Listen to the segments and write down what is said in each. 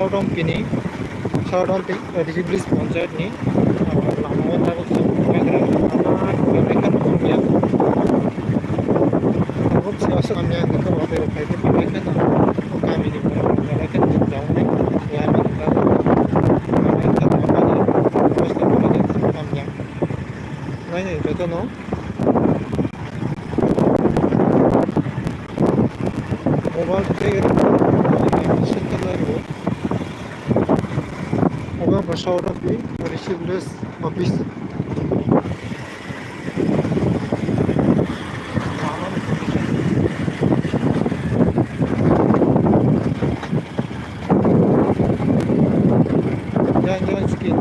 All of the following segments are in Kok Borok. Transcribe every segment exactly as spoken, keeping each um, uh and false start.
South Ompi ni, South Ompi, eh, District Village Panchayat ni, ah, lama o tabuk tabuk kaitor lama belai kheno hamya. Tabuk se aswk hamya hwnwi khe bo tei rok khai khe belai kheno kami ni borok rok belai kheno jwngjal wngnai, lama ni bagwi belai kheno hamya. Nainai jotono. Mobile tei obo bwsa oro pi receive less office. Yang yang skin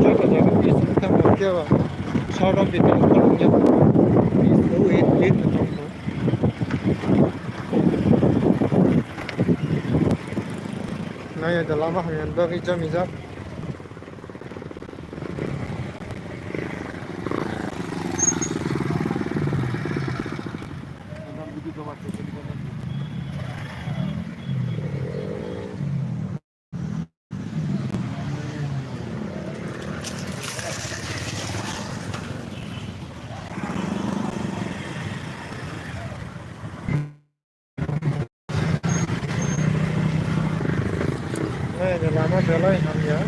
joto jaga pi sini tamo keba. Sodom pi tamo kolom ya. Pi sini wait wait na tamo. Naya da lama hanya da ri jam ijak. Nai, lama belai hamya.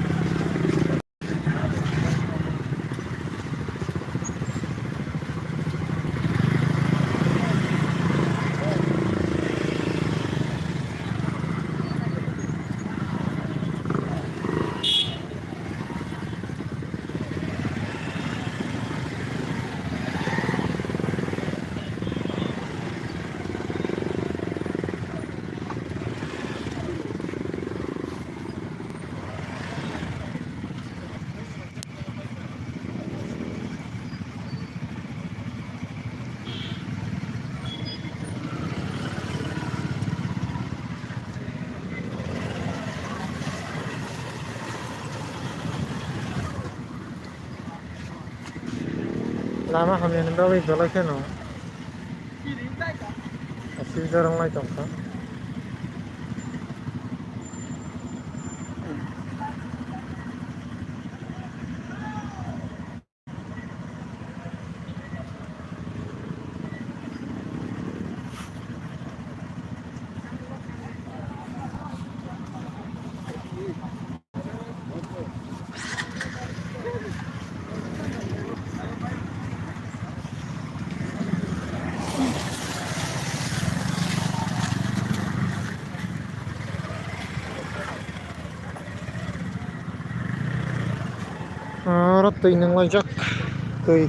Lama hamya ni bagwi belai kheno aswk jorok lai tongkha. Oro twi nanglaijak, twi.